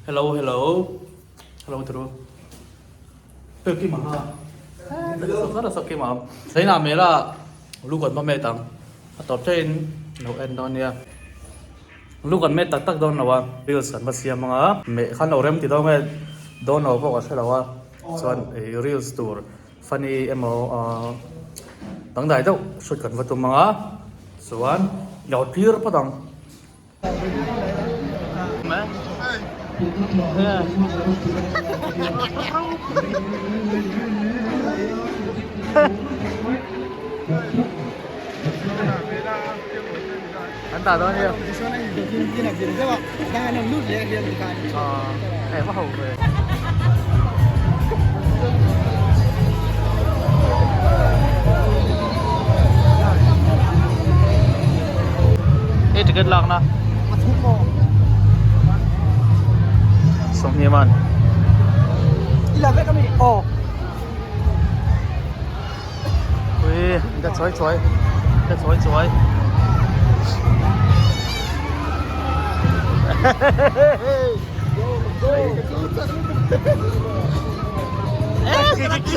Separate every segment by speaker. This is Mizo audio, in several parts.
Speaker 1: Hello hello hello turu Pekima ha Sakima Zaina mela lu kan va met ang a tawp thein lo en dawn nia lu kan met tak tak dawn lo a reels kan va siam ang a meh khan lo rem ti dawn nge dawn lo pawh ka hre lo a chuan ih reels tur funny emaw ah dangdai deuh shoot kan va tum ang a chuan lo clear phawt ang. An ta dawn nia. Ờ, em có hầu về. Hei ticket lak na. Sawmhnih man. Ui, ka chuai chuai. Ka chuai chuai.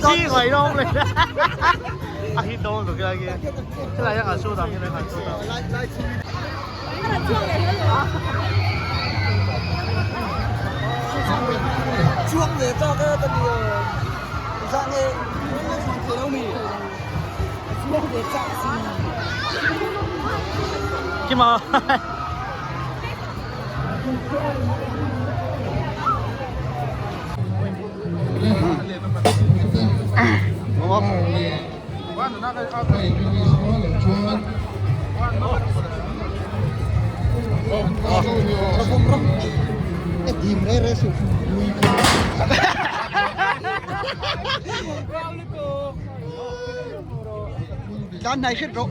Speaker 1: Khi ngoài đông lên. À, khi đông rồi kia kia. Cái này là số tao, cái này là số tao.
Speaker 2: Chuang ve chak e ka ti zah nge chuang thei lo mi chuang ve chak si.
Speaker 1: Kima.
Speaker 2: Tan này hết rồi.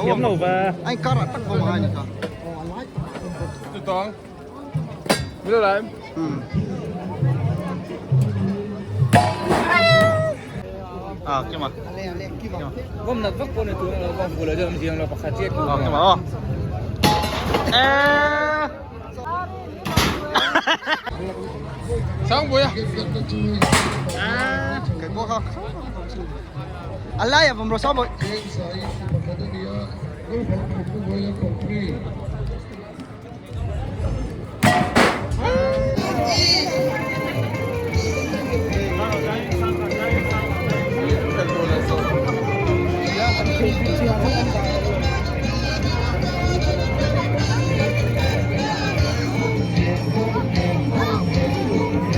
Speaker 1: Thiam lo ve.
Speaker 2: Anh cắt tắc không ai nhỉ?
Speaker 3: Toán. Biết là em.
Speaker 1: À, kim à?
Speaker 3: Gom nat vak pawh ni tur lo bang bula chuan hiang lo pakhat chiah
Speaker 1: Ờ, kim à? Ê.
Speaker 3: Sang bui a.
Speaker 2: Cái bố không? Alai à, vòng rồi sao bội?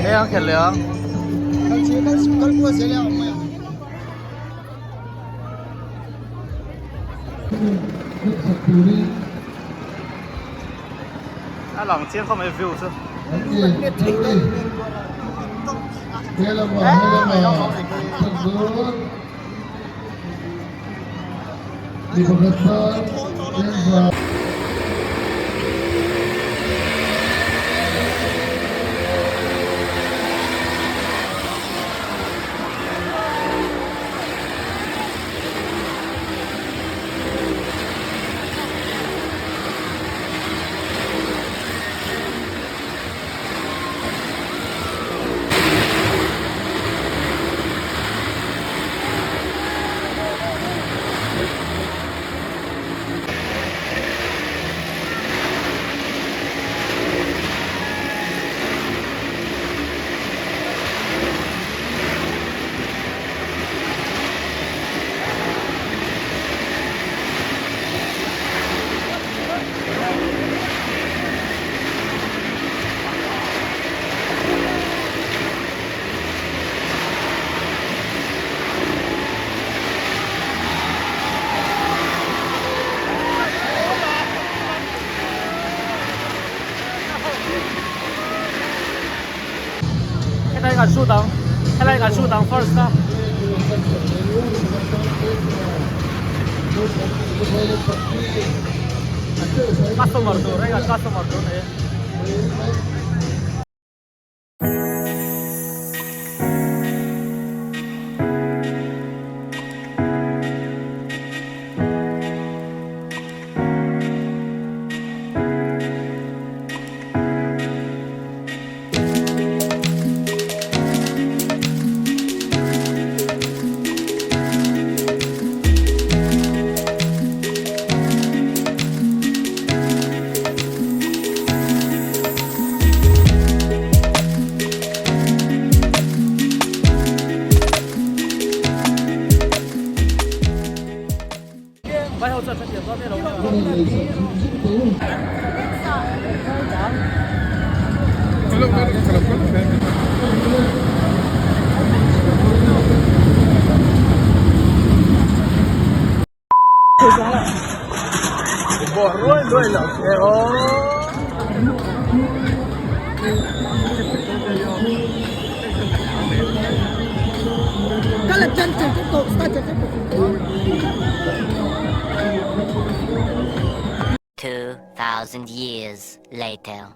Speaker 1: Ê, ang khen liang.
Speaker 2: Con cua sẽ leo mày.
Speaker 1: A lang chiang khaw mai view chu. Helai kan shoot ang. Helai kan shoot ang first a. Customer tur hei kan customer tur nei. chuan hrethiam dawn miah lo nia.
Speaker 4: 2000 years later.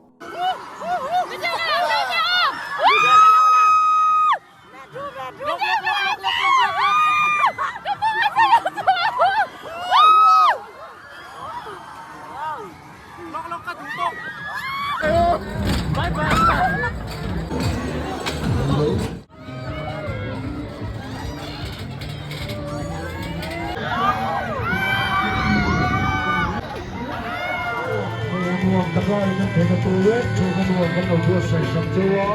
Speaker 5: Nuam tak lai kan theihna tur leh chhunga nuam kan lo buatsaih sak cheu a,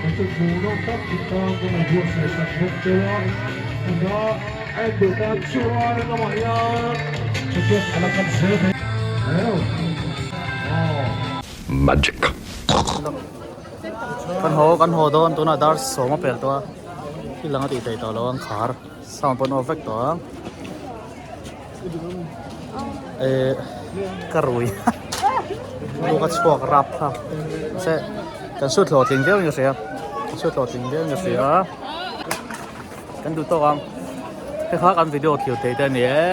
Speaker 5: kan chu hmuh nawm tak intang kan lo buatsaih sak bawk cheu a, tuna a en duh tan chuan lamah hian ticket a la kal zel thei eo aw.
Speaker 6: Magic.
Speaker 1: Kan haw kan haw dawn tunah dar sawm a pel tawh a thil ang a tih theih tawh lo ang khar sound pawh an off vek tawh ang. Eh ka rui lu ka chhuak rap kha mahse kan shoot hlawhtling viau in ka hria kan shoot hlawhtling viau in ka hria kan duh tawk ang hei kha kan video thlir thei te a ni e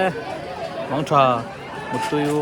Speaker 1: mangtha muttuiu.